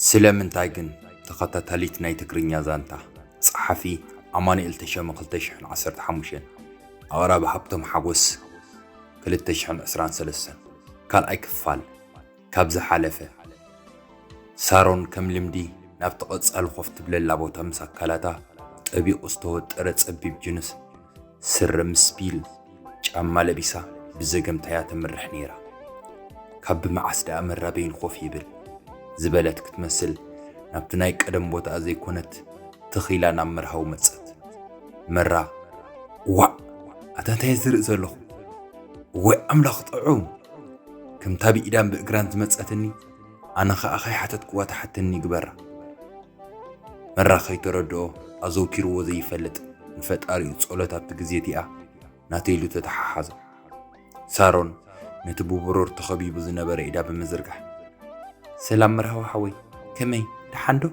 ስለምንታይ ግን? ተኸታታሊት ናይ ትግርኛ ዛንታ። ጸሓፊ ኣማኑኤል ተሸመ። ክልተ ሽሕን ዓሰርተ ሓሙሽተን። ኣቕራቢ ሃብቶም ሓጎስ። ክልተ ሽሕን ዕስራን ሰለስተን። ካልኣይ ክፋል። ካብ ዝሓለፈ። ሳሮን ከም ልምዲ ናብቲ ቀጻሊ ኮፍ ትብለላ ቦታ ምስ ኣካላታ ጠቢቑ ዝተወጠረ ጸቢብ ጅንስ ስረ ምስ ቢል ጫማ ለቢሳ ብዘገምታ እያ ተምርሕ ነይራ። ካብ ብመዓስ ደኣ መራ በይኑ ኮፍ ይብል ዝበለት ክትመስል ናብቲ ናይ ቀደም ቦታኣ ዘይኮነት ትኽ ኢላ ናብ መርሃዊ መጸት። መራ፣ ዋእ! ኣታ እንታይ እየ ዝርኢ ዘለኹ? ወይ ኣምላኽ ጥዑም! ከምታ ብኢዳን ብእግራን ዝመጸትኒ ኣነ ኸኣ ከይሓተትክዋ ትሓተኒ ይግበራ። መራ ከይተረድኦ ኣዘውቲርዎ ዘይፈልጥ ንፈጣሪኡ ጸሎት ኣብቲ ግዜ እቲኣ ናተይ ኢሉ ተተሓሓዞ። ሳሮን ነቲ ብብሩር ተኸቢቡ ዝነበረ ኢዳ ብምዝርጋሕ፣ ሰላም መርሃዊ ሓወይ፣ ከመይ፣ ደሓን ዶ?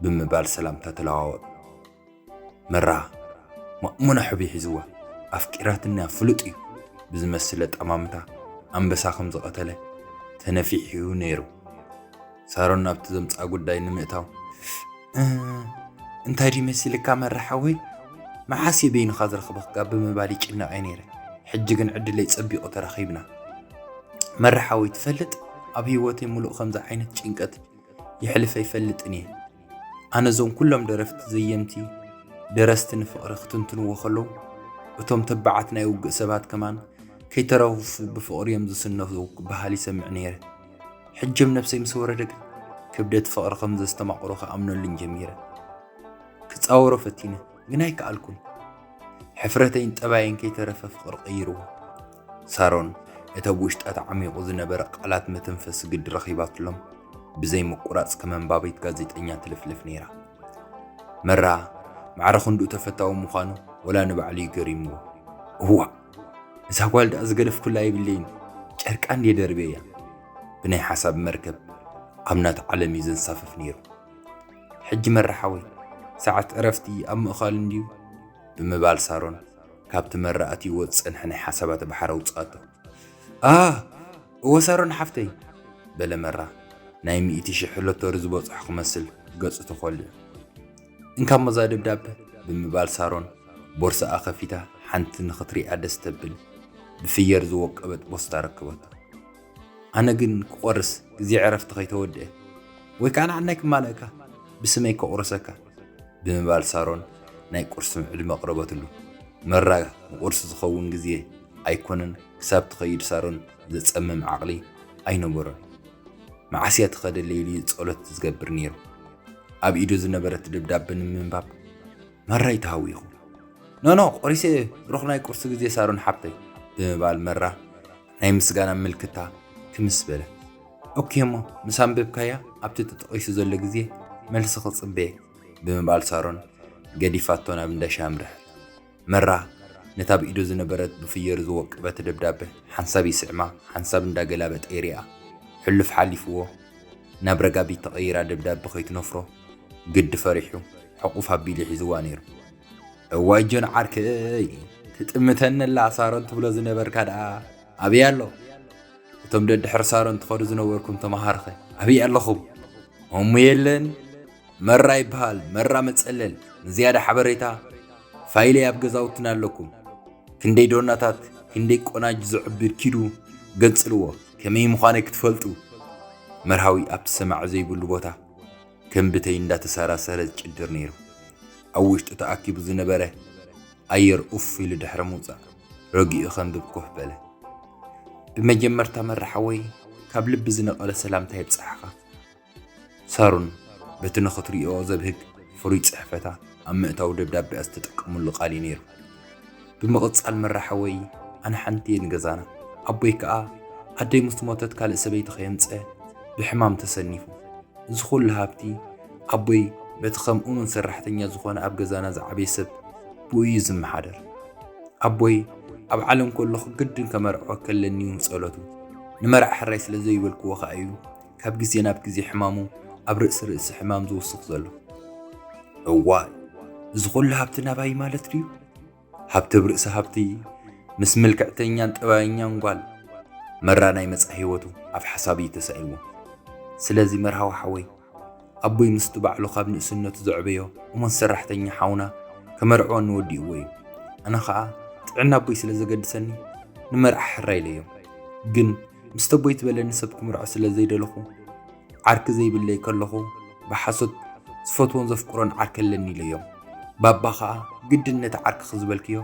ብምባል ሰላምታ ተለዋወጡ። መራ ማእሙና ሕቢ ሒዝዋ፣ ኣፍቂራትኒ እያ ፍሉጥ እዩ ብዝመስል ኣጠማምታ ኣንበሳ ከም ዝቐተለ ተነፊሑ ነይሩ። ሳሮን ናብቲ ዘምጽኣ ጉዳይ ንምእታው፣ "እ፣ እንታይ ድዩ መሲልካ መራ ሓወይ? መዓስ እየ በይንኻ ዝረኽበካ?" ብምባል ይጭነቕ እየ ነይረ። ሕጂ ግን ዕድለይ ጸቢቑ ተራኺብና። መራ ሓወይ ትፈልጥ፣ ኣብ ህይወተይ ሙሉእ ከምዚ ዓይነት ጭንቀት የሕልፈ ኣይፈልጥን እየ። ኣነ እዞም ኩሎም ደረፍቲ ዘየምቲ ደረስቲ ንፍቕሪ ክትንትንዎ ከለዉ፣ እቶም ተባዓት ናይ ውግእ ሰባት ከማን ከይተረፉ ብፍቕሪ እዮም ዝስነፉ ክበሃል ይሰምዕ ነይረ። ሕጂ ኣብ ነብሰይ ምስ ወረደ ግን ክብደት ፍቕሪ ከም ዘስተማቕሮ ክኣምነሉን ጀሚረ። ክጻወሮ ፈቲነ፣ ግን ኣይከኣልኩን። ሕፍረተይን ጠባየይን ከይተረፈ ፍቕሪ ቀይርዎ። ሳሮን እቲ ኣብ ውሽጣ ተዓሚቑ ዝነበረ ቃላት መተንፈሲ ግዲ ረኺባትሎም ብዘይ ምቁራጽ ከም ኣንባቢት ጋዜጠኛ ትልፍልፍ ነይራ። መራ ማዕረ ክንድኡ ተፈታዊ ምዃኑ ወላ ንባዕሉ እዩ ገሪምዎ። እዋእ! እዛ ጓል ደኣ ዝገደፍኩላ የብለይን፣ ጨርቃ እንድየ ደርብየያ። ብናይ ሓሳብ መርከብ ኣብ ናቱ ዓለም እዩ ዘንሳፍፍ ነይሩ። ሕጂ መራ ሓወይ፣ ሰዓት ዕረፍቲ ኣብ ምእኻሉ እንድዩ ብምባል ሳሮን ካብቲ መራ ኣትይዎ ዝጸንሐ ናይ ሓሳባት ባሕሪ ኣውጽኣቶ። "ኣ፣ እወ ሳሮን ሓፍተይ!" በለ መራ ናይ ሚእቲ ሽሕ ሎቶሪ ዝበጽሖ ክመስል ገጹ ተኾሊዑ። "እንካ እሞ እዛ ደብዳበ!" ብምባል ሳሮን ቦርሳኣ ከፊታ ሓንቲ ንኽትሪኣ ደስ ተብል ብፍየር ዝወቀበት ቦስታ ረከበቶ። "ኣነ ግን ክቆርስ ግዜ ዕረፍቲ ከይተወድአ፣ ወይ ከኣ ንዓናይ ክማልእካ ብስመይ ከቑርሰካ" ብምባል ሳሮን ናይ ቁርሲ ዕድመ ኣቕረበትሉ። መራ ንቁርሲ ዝኸውን ግዜ ኣይኮነን ክሳብ ትኸይድ ሳሮን ዘጸምም ዓቕሊ ኣይነበሮን። መዓስ እያ ትኸደለይ ኢሉ ጸሎት ዝገብር ነይሩ። ኣብ ኢዱ ዝነበረት ደብዳበ ንምንባብ መራ እዩ ተሃዊኹ። "ኖኖ፣ ቆሪሰ እየ፣ ብሩኽ ናይ ቁርሲ ግዜ ሳሮን ሓብተይ" ብምባል መራ ናይ ምስጋና ምልክታ ክምስ በለ። "ኦኬ እሞ፣ ምስ ኣንበብካያ ኣብቲ ተጠቒሱ ዘሎ ግዜ መልሲ ክጽበየ" ብምባል ሳሮን ገዲፋቶ ናብ እንዳ ሻሂ ኣምርሐት። መራ ነታ ኣብ ኢዱ ዝነበረት ብፍየር ዝወቀበት ደብዳበ ሓንሳብ ይስዕማ ሓንሳብ እንዳገላበጠ ይሪኣ። ሕሉፍ ሓሊፍዎ ናብ ረጋቢት ተቐይራ ደብዳበ ከይትነፍሮ ግዲ ፈሪሑ ሕቑፍ ኣቢሉ ሒዝዋ ነይሩ። "እዋይ ጆን ዓርከይ፣ ትጥምተኒ ኣላ ሳሮን ትብሎ ዝነበርካ ደኣ ኣበይ ኣሎ? እቶም ደድሕሪ ሳሮን ትኸዱ ዝነበርኩም ተመሃርኸ ኣበይ ኣለኹም? እሞ የለን፣ መራ ይበሃል፣ መራ መጸለል። ንዝያዳ ሓበሬታ ፋይለይ ኣብ ገዛውትና ኣለኩም። ክንደይ ዶናታት፣ ክንደይ ቆናጅ ዘዕብድ ኪዱ ገንጽልዎ፣ ከመይ ምዃነ ክትፈልጡ።" መርሃዊ ኣብቲ ሰማዒ ዘይብሉ ቦታ ከም ብተይ እንዳተሰራሰረ ዝጭድር ነይሩ። ኣብ ውሽጡ ተኣኪቡ ዝነበረ ኣየር ኡፍ ኢሉ ድሕሪ ምውጻእ ረጊኡ ከንብብ ኮፍ በለ። "ብመጀመርታ መራ ሓወይ፣ ካብ ልቢ ዝነቐለ ሰላምታ የብጽሓኻ።" ሳሮን በቲ ንኽትሪኦ ዘብህግ ፍሩይ ጽሕፈታ ኣብ ምእታው ደብዳቤኣ ዝተጠቀመሉ ቃል እዩ ነይሩ። ብምቕጻል መራ ሓወይ፣ ኣነ ሓንቲ እየ ንገዛና። ኣቦይ ከኣ ኣደይ ምስ ሞተት ካልእ ሰበይቲ ከየምጸ ብሕማም ተሰኒፉ። እዚ ኩሉ ሃብቲ ኣቦይ በቲ ከም እሙን ሰራሕተኛ ዝኾነ ኣብ ገዛና ዝዓበየ ሰብ ብኡ እዩ ዝመሓደር። ኣቦይ ኣብ ዓለም ከለኹ ግድን ከመርዖ ከለኒ እውን ጸሎቱ። ንመርዓ ሕራይ ስለ ዘይበልክዎ ከኣ እዩ ካብ ግዜ ናብ ግዜ ሕማሙ ኣብ ርእሲ ርእሲ ሕማም ዝውስኽ ዘሎ። እዋይ፣ እዚ ኩሉ ሃብቲ ናባይ ማለት ድዩ? ሃብቲ ኣብ ርእሲ ሃብቲ ምስ ምልክዕተኛን ጠባየኛን ጓል መራ ናይ መጻኢ ህይወቱ ኣብ ሓሳብ እዩ ተሳኢንዎ። ስለዚ መርሃዊ ሓወይ፣ ኣቦይ ምስቲ ባዕሉ ካብ ንእስነቱ ዘዕበዮ እሙን ሰራሕተኛ ሓውና ከመርዕወኒ ወዲእዎ እዩ። ኣነ ኸኣ ጥዕና ኣቦይ ስለ ዘገድሰኒ ንመርዓ ሕራይ ኢለዮ። ግን ምስቲ ኣቦይ ዝበለኒ ሰብ ክምርዖ ስለ ዘይደለኹ ዓርኪ ዘይብለይ ከለኹ ብሓሶት ዝፈትዎን ዘፍቅሮን ዓርኪ ኣለኒ ኢለዮም። ባባ ኸኣ ግድን ነቲ ዓርክኺ ዝበልክዮ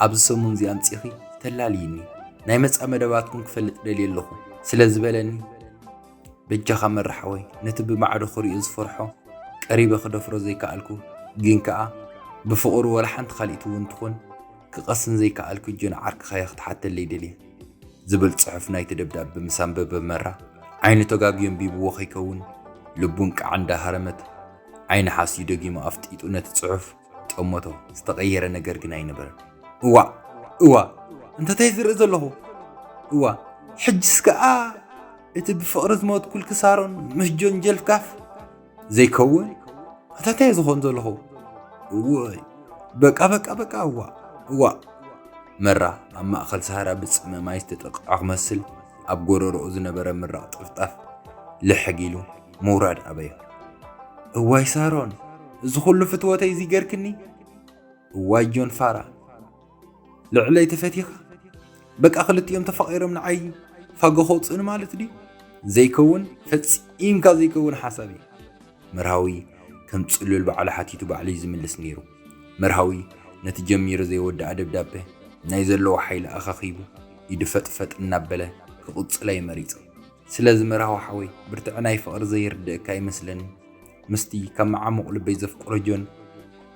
ኣብዚ ሰሙን እዚ ኣምጺእኺ ተላልይኒ፣ ናይ መጻ መደባትኩም ክፈልጥ ደልየ ኣለኹ ስለ ዝበለኒ በጃኻ መራሓወይ ነቲ ብማዕዶ ክርእዮ ዝፈርሖ ቀሪበ ክደፍሮ ዘይከኣልኩ፣ ግን ከኣ ብፍቕሩ ወላ ሓንቲ ካልኢት እውን ትኹን ክቐስን ዘይከኣልኩ ጆን ዓርክኻ እየ ክትሓተለይ ደልየ ዝብል ጽሑፍ ናይቲ ደብዳበ ምስ ኣንበበ መራ ዓይኑ ተጋግዩ ኣንቢብዎ ከይከውን ልቡ እንቃዕ እንዳሃረመት ዓይኒ ሓስዩ ደጊሙ ኣፍጢጡ ነቲ ጽሑፍ ጠመቶ። ዝተቐየረ ነገር ግን ኣይነበረን። እዋ እዋ እንተታይ ዝርኢ ዘለኹ እዋ ሕጅስ ከኣ እቲ ብፍቕሪ ዝሞትኩልኪ ሳሮን ምስ ጆን ጀልፍካፍ ዘይከውን ኣታታይ ዝኾን ዘለኹ እወይ በቃ በቃ በቃ እዋ እዋ መራ ኣብ ማእኸል ሳህራ ብጽመ ማይ ዝተጠቕዖ ክመስል ኣብ ጎረሮኡ ዝነበረ ምራቕ ጥፍጣፍ ልሕግ ኢሉ ምውራድ ኣበዮ። እዋይ ሳሮን እዚ ኩሉ ፍትወተይ እዚ ገርክኒ እዋይ ጆን ፋራ ልዕለይ ተፈቲኻ በቃ ክልቲኦም ተፋቒሮም ንዓይ ፋጎ ከውፅእኒ ማለት ድዩ? ዘይከውን ፈፂምካ ዘይከውን ሓሳብ እዩ። መርሃዊ ከም ፅሉል ባዕሉ ሓቲቱ ባዕሉ እዩ ዝምልስ ነይሩ። መርሃዊ ነቲ ጀሚሩ ዘይወድኣ ደብዳበ ናይ ዘለዎ ሓይሊ ኣኻኺቡ ኢዱ ፈጥፈጥ እናበለ ክቕፅላ እዩ መሪፁ። ስለዚ መርሃዊ ሓወይ ብርትዒ ናይ ፍቕሪ ዘይርድእካ ይመስለኒ። ምስቲ ካብ መዓሙቕ ልበይ ዘፍቅሮ ጆን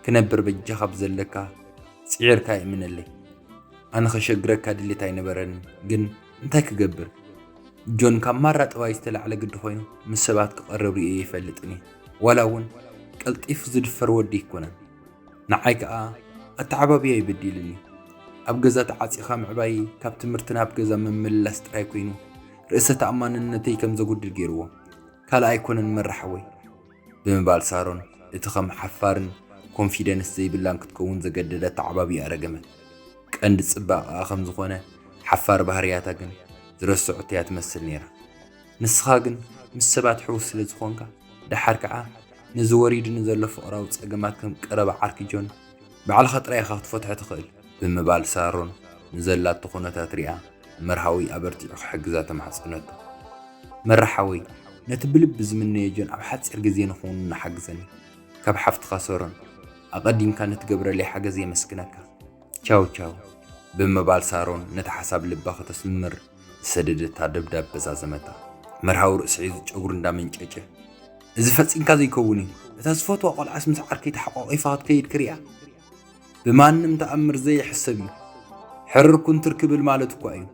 ክነብር በጃኻ ብዘለካ ጽዒርካ ይእምነለይ። ኣነ ኸሸግረካ ድሌት ኣይነበረንን፣ ግን እንታይ ክገብር? ጆን ካብ ማራ ጠባይ ዝተላዕለ ግዲ ኮይኑ ምስ ሰባት ክቐርብ ርእየ ይፈልጥን እየ። ዋላ እውን ቀልጢፉ ዝድፈር ወዲ ኣይኮነን። ንዓይ ከኣ ኣተዓባብያ ይበዲልኒ። ኣብ ገዛ ተዓጺኻ ምዕባይ ካብ ትምህርቲ ናብ ገዛ ምምልላስ ጥራይ ኮይኑ ርእሰ ተኣማንነተይ ከም ዘጉድል ገይርዎ። ካልእ ኣይኮነን መራሓወይ። ብምባል ሳሮን እቲ ከም ሓፋርን ኮንፊደንስ ዘይብላን ክትከውን ዘገደደ ኣተዓባብያ ረገመት። ቀንዲ ጽባቐኣ ከም ዝኾነ ሓፋር ባህርያታ ግን ዝረስዐቶ እያ ትመስል ነይራ። ንስኻ ግን ምስ ሰባት ሕዉስ ስለ ዝኾንካ ደሓር ከኣ ነዚ ወሪዱኒ ዘሎ ፍቕራዊ ጸገማት ከም ቀረባ ዓርኪ ጆን ባዕልኻ ጥራይ ኢኻ ክትፈትሖ ትኽእል ብምባል ሳሮን ንዘላቶ ኩነታት ሪኣ መርሃዊ ኣበርቲዑ ክሕግዛ ተማሕጸነቶ። መራ ሓወይ ነቲ ብልቢ ዝምነዮ ጆን ኣብ ሓጺር ግዜ ንኽውንኖ ሓግዘኒ። ካብ ሓፍትኻ ሰሮን ኣቐዲምካ ንትገብረለይ ሓገዝ የመስግነካ። ቻው ቻው ብምባል ሳሮን ነቲ ሓሳብ ልባ ከተስምር ዝሰደደታ ደብዳበ ዛዘመታ። መርሃዊ ርእሲ ሒዙ ጨጉሩ እንዳመንጨጨ እዚ ፈጺምካ ዘይከውን እዩ። እታ ዝፈትዋ ቆልዓስ ምስ ዓርከይ ተሓቋቒፋ ክትከይድ ክሪኣ ብማንም ተኣምር ዘይሕሰብ እዩ። ሕርር ኩንትር ክብል ማለት እኳ እዩ።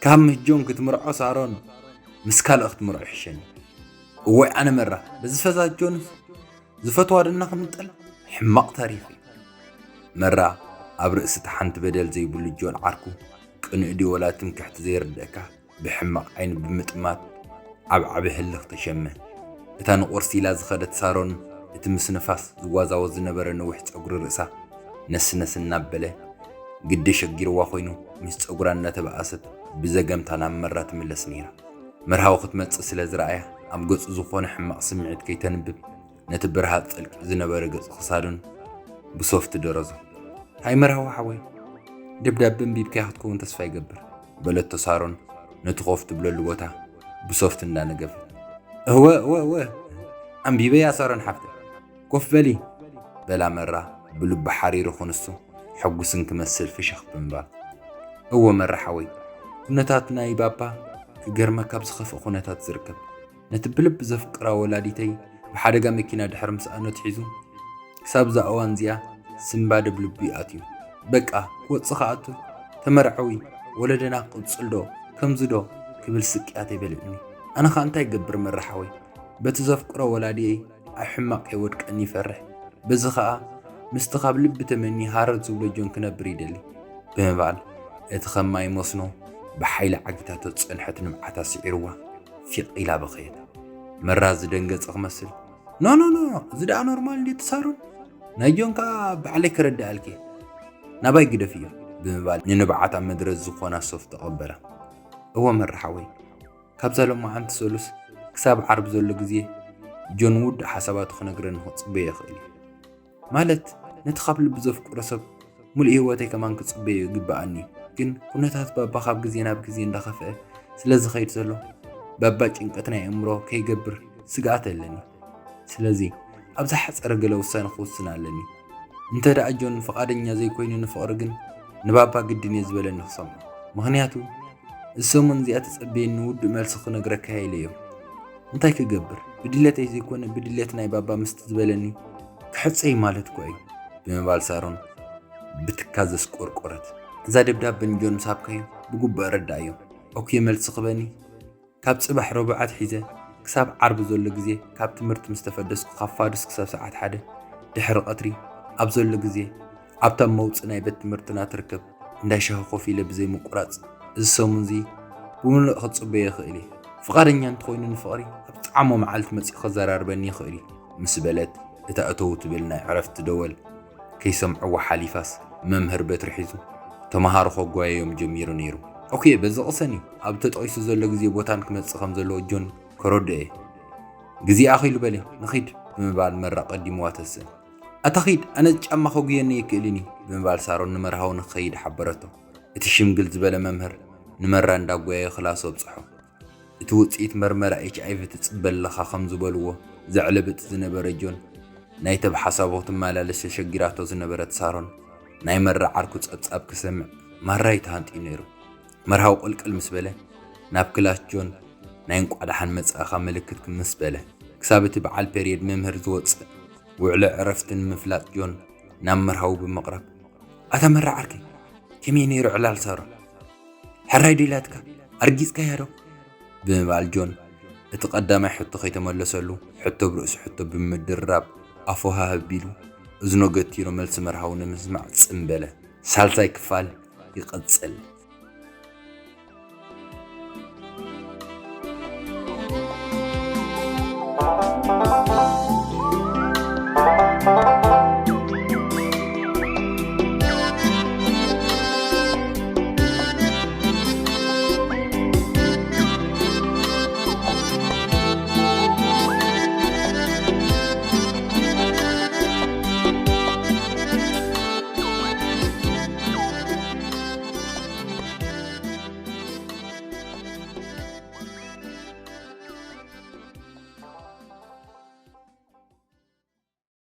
ካብ ምስ ጆን ክትምርዖ ሳሮን ምስ ካልእ ክትምርዖ ይሕሸኒ። እዋይ ኣነ መራ በዚ ፈሳት ጆንስ ዝፈትዋ ደና ክምጠል ሕማቕ ታሪኽ እዩ። መራ ኣብ ርእሲ እቲ ሓንቲ በደል ዘይብሉ ጆን ዓርኩ ቅኑዕ ድዩ ወላ ትምክሕቲ ዘይርድእካ ብሕማቕ ዓይኒ ብምጥማት ዓብዓቢ ህልኽ ተሸመ። እታ ንቑርሲ ኢላ ዝኸደት ሳሮን እቲ ምስ ንፋስ ዝዋዛወዝ ዝነበረ ነዊሕ ጸጉሪ ርእሳ ነስነስ እናበለ ግዲ ሸጊርዋ ኮይኑ ምስ ጸጉራ እናተበኣሰት ብዘገምታ ናብ መራ ትምለስ ነይራ። መርሃዊ ክትመጽእ ስለ ዝረኣያ ኣብ ገጹ ዝኾነ ሕማቕ ስምዒት ከይተንብብ ነቲ ብርሃጽ ጸልቂቑ ዝነበረ ገጹ ክሳዱን ብሶፍቲ ደረዞ። ሃይ መርሃዊ ሓወይ ደብዳበ ኣንቢብካያ ክትከውን ተስፋ ይገብር በለቶ ሳሮን ነቲ ኮፍ ትብለሉ ቦታ ብሶፍቲ እንዳነገፈት። እወ እወ እወ ኣንቢበያ ሳሮን ሓፍተ ኮፍ በሊ በላ መራ ብልቡ ሓሪሩ ክንሱ ሕጉስን ክመስል ፍሽኽ ብምባል። እወ መራ ሓወይ ኩነታት ናይ ባባ ክገርመካ ኣብ ዝኸፍእ ኩነታት ዝርከብ ነቲ ብልቢ ዘፍቅራ ወላዲተይ ብሓደጋ መኪና ድሕሪ ምስኣኖ ኣትሒዙ ክሳብ እዛ እዋን እዚኣ ስንባደ ብልቡ ይኣትዩ። በቃ ክወጽእ ክኣቱ ተመርዓዊ ወለደና ክቕጽል ዶ ከምዚ ዶ ክብል ስቅያት ይበልዕኒ። ኣነ ኸኣ እንታይ ይገብር መራሓወይ በቲ ዘፍቅሮ ወላዲየይ ኣብ ሕማቕ ከይወድቀኒ ይፈርሕ። በዚ ኸኣ ምስቲ ካብ ልቢ ተመኒ ሃረር ዝብሎ ጆን ክነብር ይደሊ ብምባል እቲ ከም ማይ መስኖ ብሓይሊ ዓጊታቶ ዝጸንሐት ንብዓታ ስዒርዋ ፊቕ ኢላ በኸየት። መራ ዝደንገጸ ክመስል ኖ ኖ ኖ እዚ ደኣ ኖርማል እንድዩ ተሳሩን ናይ ጆን ከኣ ባዕለይ ከረድኣልኪ ናባይ ግደፍዮ ብምባል ንንብዓት ኣብ መድረዝ ዝኾና ሶፍት ተቐበላ። እወ መራ ሓወይ ካብዛ ሎማዓንቲ ሰሉስ ክሳብ ዓርቢ ዘሎ ግዜ ጆን ውዱእ ሓሳባቱ ክነግረኒ ክጽበዮ ይኽእል እዩ። ማለት፣ ነቲ ካብ ልቢ ዘፍቅሮ ሰብ ሙሉእ ህይወተይ ከማን ክጽበዮ ይግብኣኒ እዩ። ግን ኩነታት ባባ ካብ ግዜ ናብ ግዜ እንዳኸፍአ ስለ ዝኸይድ ዘሎ፣ ባባ ጭንቀት ናይ ኣእምሮ ከይገብር ስግኣት ኣለኒ። ስለዚ፣ ኣብ ዝሓጸረ ገለ ውሳነ ክውስን ኣለኒ። እንተ ደኣ ጆን ፍቓደኛ ዘይኮይኑ ንፍቕሪ ግን፣ ንባባ ግድን እየ ዝበለኒ ክሰምዖ። ምኽንያቱ፣ እዚ ሰሙን እዚኣ ተጸበየኒ ውዱእ መልሲ ክነግረካ ኢለ እዮ። እንታይ ክገብር? ብድሌተይ ዘይኮነ ብድሌት ናይ ባባ ምስቲ ዝበለኒ ክሕጸይ ማለት እኮ እዩ፣ ብምባል ሳሮን ብትካዘ ኣስቆርቆረት። እዛ ደብዳበ ንጆን ምስ ሃብካዮ ብግቡእ ኣረዳእዮ። ኦኬ መልሲ ክበኒ፣ ካብ ጽባሕ ረቡዕ ኣትሒዘ ክሳብ ዓርቢ ዘሎ ግዜ፣ ካብ ትምህርቲ ምስ ተፈደስኩ ካብ ፋዱስ ክሳብ ሰዓት ሓደ ድሕሪ ቀትሪ ኣብ ዘሎ ግዜ፣ ኣብታ መውጽእ ናይ ቤት ትምህርትና ትርከብ እንዳ ሻሂ ኮፍ ኢለ ብዘይ ምቁራጽ፣ እዚ ሰሙን'ዚ ብምሉእ ክጽበዮ ይኽእል እየ። ፍቓደኛ እንተኾይኑ ንፍቕሪ ኣብ ጻዕሞ መዓልቲ መጺኡ ከዘራርበኒ ይኽእል እዩ፣ ምስ በለት፣ እታ እተው ትብል ናይ ዕረፍቲ ደወል ከይሰምዕዋ ሓሊፋስ፣ መምህር በትሪ ሒዙ ተመሃሮ ከጓየዮም ጀሚሩ ነይሩ። ኦኬ፣ በዚ ቅሰኒ፣ ኣብ ተጠቒሱ ዘሎ ግዜ ቦታን ክመጽእ ከም ዘለዎ ጆን ከረድኦ እየ። ግዜ ኣኺሉ በሊ፣ ንኺድ፣ ብምባል መራ ቀዲምዋ ተስእ። ኣታ ኺድ፣ ኣነ ጫማ ከጉየኒ ኣይክእልን እዩ፣ ብምባል ሳሮን ንመርሃዊ ንኽኸይድ ሓበረቶ። እቲ ሽምግል ዝበለ መምህር ንመራ እንዳጓየየ ክላሱ ኣብጽሖ። እቲ ውጽኢት መርመራ ኤች ኣይ ቪ ትጽበ ኣለኻ ከም ዝበልዎ ዘዕለብጥ ዝነበረ ጆን፣ ናይተ ብሓሳቡ ክትመላለስ ተሸጊራቶ ዝነበረት ሳሮን፣ ናይ መራ ዓርኩ ጸብጻብ ክሰምዕ ማራይ ተሃንጥዩ ነይሩ። መርሃዊ ቅልቅል ምስ በለ፣ ናብ ክላስ ጆን ናይ እንቋዕ ደሓን መጻእኻ ምልክት ምስ በለ፣ ክሳብ እቲ በዓል ፔርየድ መምህር ዝወጽእ ውዕሎ ዕረፍቲ ንምፍላጥ ጆን ናብ መርሃዊ ብምቕራብ፣ ኣታ መራ ዓርከይ፣ ከመይ ነይሩ ዕላል ሳሮን? ሕራይ ዶ ኢላትካ? ኣርጊጽካያ ዶ? ብምባል ጆን እቲ ቀዳማይ ሕቶ ከይተመለሰሉ፣ ሕቶ ብርእሲ ሕቶ ብምድርራብ ኣፉ ሃህ ኣቢሉ፣ እዝኖ ገቲሩ መልሲ መርሃዊ ንምስማዕ ጽምበለ። ሳልሳይ ክፋል ይቕጽል።